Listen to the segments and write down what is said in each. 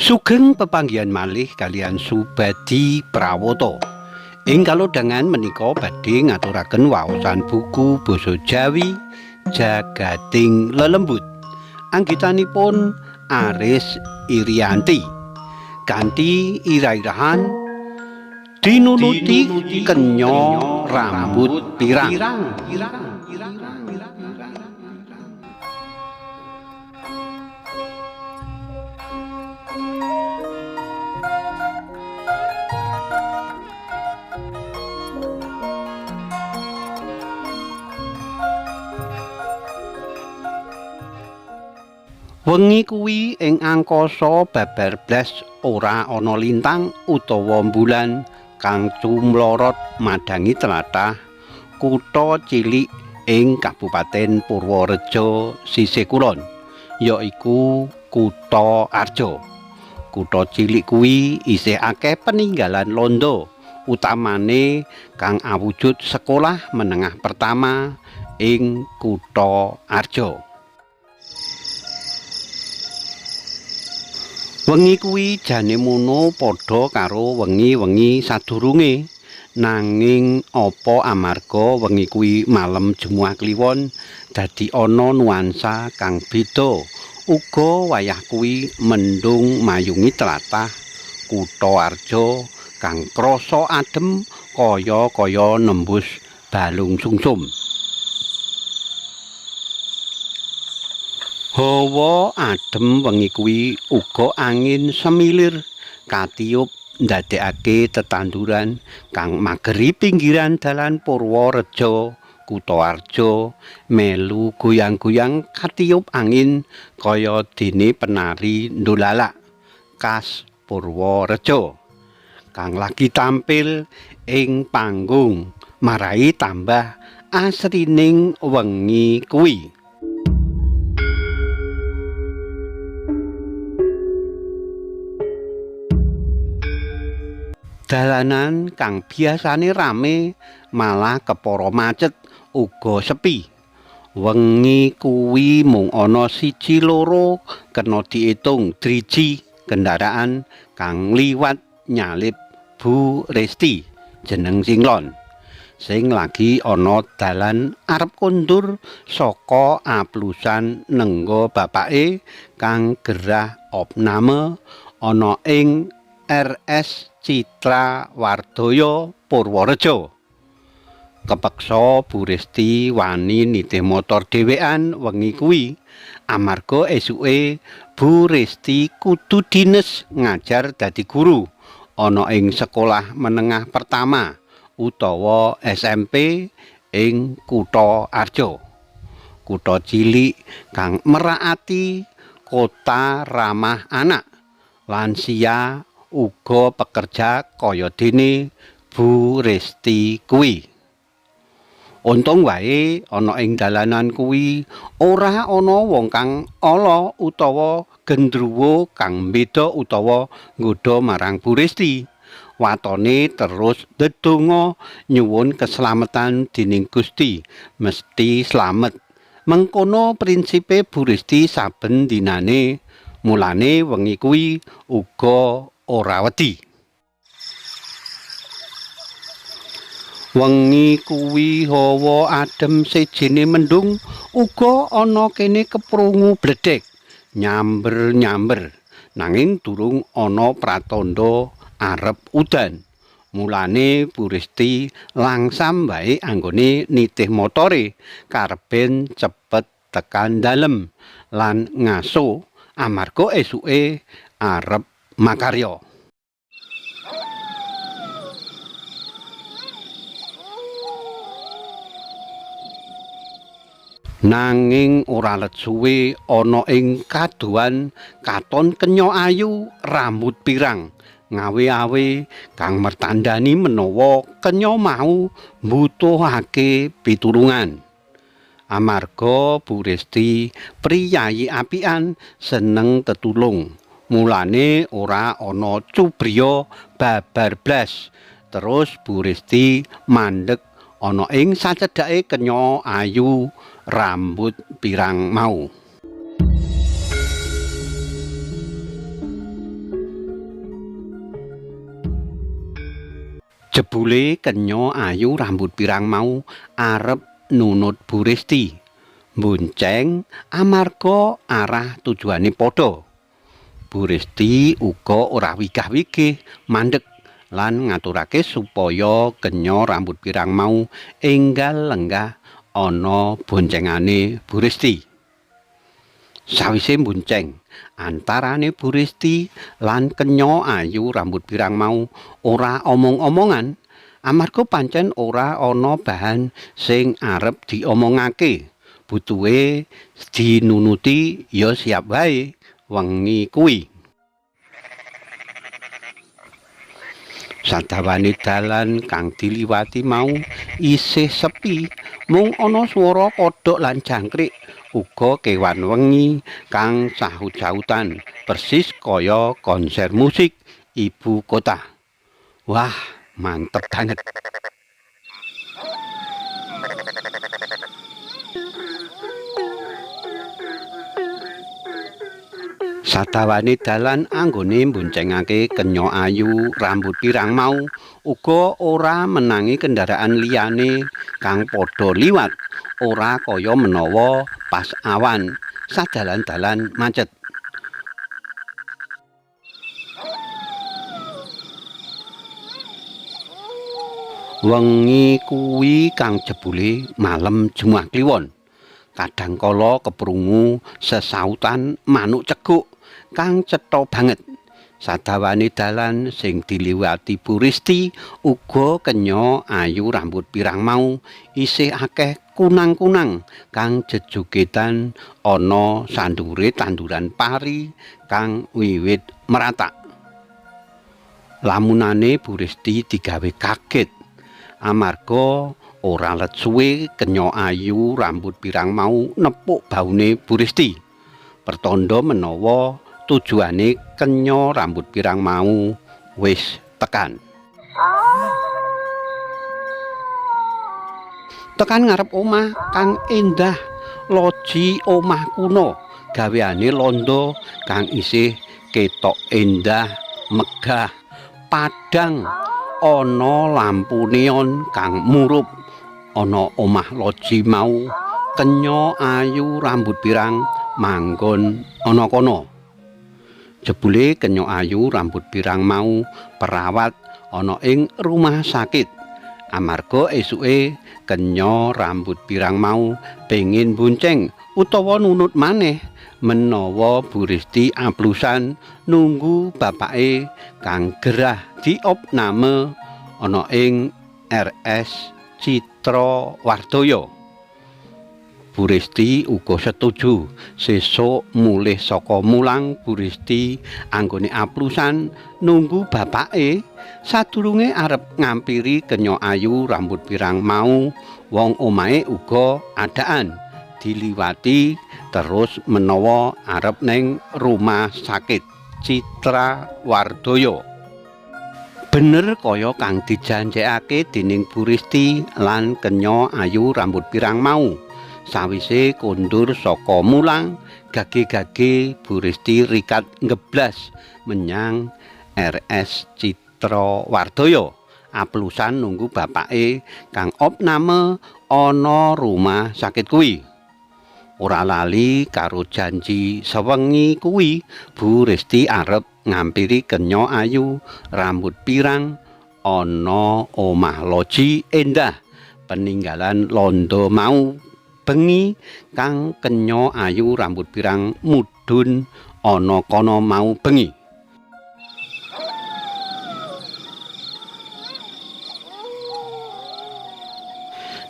Sugeng pepanggihan malih kaliyan Subadi Prawoto. Ing kalodhangan menika badhe ngaturaken waosan buku basa Jawi Jagating Lelembut. Anggitanipun Aris Irianti. Kanthi ira-irahan dinuluti kenya rambut pirang. Wengi kuwi ing angkasa babar blas ora ana lintang utawa mbulan kang cumlorot madhangi tlatah kutha cilik ing Kabupaten Purworejo sisih kulon, yaiku Kutha Arja. Kutha cilik kuwi isih akeh peninggalan londo, utamane kang awujud sekolah menengah pertama ing Kutha Arja. Wengi kuwi jane mono padha karo wengi-wengi sadurunge, nanging apa amarga wengi kuwi malem Jemuah Kliwon dadi ana nuansa kang beda. Uga wayah kuwi mendung mayungi tlatah Kutha Arja kang krasa adem kaya-kaya nembus balung sungsum. Hawa adem wengi kuwi uga angin semilir katiyup ndadekake tetanduran kang mageri pinggiran dalan Purworejo Kutha Arja melu goyang-goyang katiyup angin kaya dene penari ndolalak khas Purworejo kang lagi tampil ing panggung marai tambah asrining wengi kuwi. Dalanan kang biasane rame malah kepara macet uga sepi. Wengi kuwi mung ana siji loro kena diitung driji kendaraan kang liwat nyalip Bu Resti jeneng singlon sing lagi ana dalan arep kondur saka aplusan nengga bapake kang gerah opname ana ing RS Citra Wardaya Purworejo. Kepeksa Bu Resti wani nitih motor dhewean wengi kuwi amarga esuke Bu Resti kudu dines ngajar dadi guru ana ing sekolah menengah pertama utawa SMP ing Kutha Arja. Kutha cilik kang merak ati kota ramah anak, lansia uga pekerja kaya dene Bu Resti kuwi. Untung wae ana ing dalanan kuwi ora ana wong kang ala utawa gendruwo kang mbeda utawa nggodha marang Bu Resti. Watone terus ndedonga nyuwun keslametan dening Gusti, mesti slamet. Mengkono prinsipe Bu Resti saben dinane, mulane wengi kuwi uga ora wedi. Wengi kuwi hawa adem sejene mendung uga ana kene keprungu bledhek nyamber-nyamber, nanging durung ana pratandha arep udan. Mulane Bu Resti langsam wae anggone nitih motore karben cepet tekan dalem lan ngaso amarga esuke arep makarya. Nanging ora let suwe ana ing kadohan katon kenya ayu rambut pirang ngawe-awe kang mertandani menawa kenya mau mbutuhake pitulungan. Amarga Bu Resti priyayi apian seneng tetulung. Mulane ora ana cubriya babar blas. Terus Bu Resti mandeg ana ing sacedhake kenya ayu rambut pirang mau. Jebule kenya ayu rambut pirang mau arep nunut Bu Resti mbonceng amarga arah tujuane padha. Bu Resti uga ora wigah-wigih mandeg lan ngaturake supaya kenya rambut pirang mau enggal lenggah ana boncengane Bu Resti. Sawise mbonceng, antarane Bu Resti lan kenya ayu rambut pirang mau ora omong-omongan amarga pancen ora ana bahan sing arep diomongake. Butuhe dinunuti ya siap wae wengi kuwi. Sadawane dalan kang diliwati mau isih sepi, mung ana swara kodhok lan jangkrik, uga kewan wengi kang sahut-sahutan persis kaya konser musik ibu kota. Wah, mantep banget. Sadawane dalan anggone mboncengake kenya ayu rambut pirang mau uga ora menangi kendaraan liyane kang padha liwat, ora kaya menawa pas awan sadalan-dalan macet. Wengi kuwi kang jebule malem Jemuah Kliwon. Kadang kala keprungu sesautan manuk ceguk kang cetha banget. Sadawane dalan sing diliwati Bu Resti uga kenya ayu rambut pirang mau isih akeh kunang-kunang kang jejogetan ana sandure tanduran pari kang wiwit meratak. Lamunane Bu Resti digawe kaget amarga ora let suwe kenya ayu rambut pirang mau nepuk baune Bu Resti. Pertanda menawa tujuane kenya rambut pirang mau wis tekan. Tekan ngarep omah kang endah, loji omah kuno gaweane londo kang isih ketok endah, megah, padhang, ana lampu neon kang murup. Ana omah loji mau kenya ayu rambut pirang manggon ana kono. Jebule kenya ayu rambut pirang mau perawat ana ing rumah sakit. Amarga esuke kenya rambut pirang mau pengin bonceng utawa nunut maneh menawa Bu Resti aplusan nunggu bapake kang gerah diopname ana ing RS Citra Wardaya. Bu Resti uga setuju sesuk mulih saka mulang Bu Resti anggone aplusan nunggu bapake sadurunge arep ngampiri kenya ayu rambut pirang mau. Wong omahe uga adaan diliwati terus menawa arep ning rumah sakit Citra Wardaya. Bener kaya kang dijanjekake dening Bu Resti lan kenya ayu rambut pirang mau. Sawise kondur saka mulang, gage-gage Bu Resti rikat ngeblas menyang RS Citra Wardaya. Aplusan nunggu bapake kang opname ana rumah sakit kuwi. Ora lali karo janji sewengi kuwi, Bu Resti arep ngampiri kenya ayu rambut pirang ana omah loji endah peninggalan londo mau bengi kang kenya ayu rambut pirang mudhun ana kono mau bengi.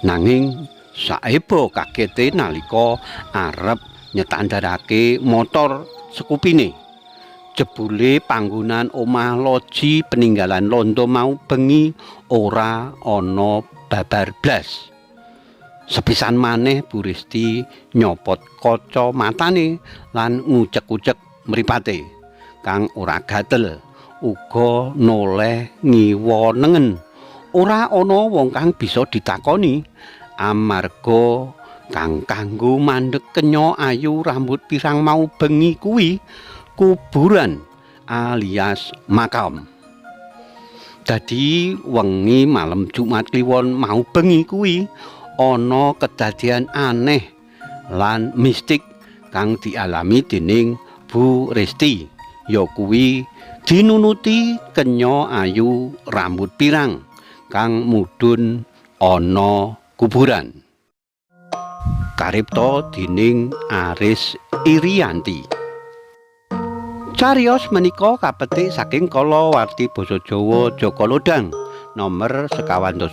Nanging saebo kagete nalika arep nyetandarake motor sekupine. Jebule panggonan omah loji peninggalan londo mau bengi ora ana babar blas. Sepisan maneh Bu Risti nyopot kaca matane lan ngucek-ucek mripate kang ora gatel, uga noleh ngiwa nengen. Ora ana wong kang bisa ditakoni amarga kang kanggo mandheg kenya ayu rambut pirang mau bengi kuwi kuburan alias makam. Dadi wengi malem Jumat Kliwon mau bengi kuwi ana kedadian aneh lan mistik kang dialami dening Bu Resti, ya kuwi dinunuti kenya ayu rambut pirang kang mudhun ana kuburan. Karipta dening Aris Irianti. Cariyos menika kapetik saking kalawarti basa Jawa Jaka Lodhang nomer 85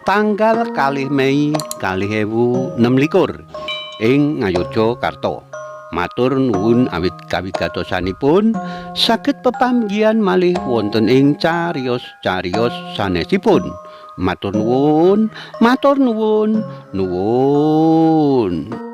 tanggal 2 Mei 2026 ing Ngayogyakarta. Matur nuwun awit kawigatosanipun, saged pepanggihan malih wonten ing cariyos-cariyos sanesipun. Matur nuwun, matur nuwun, nuwun.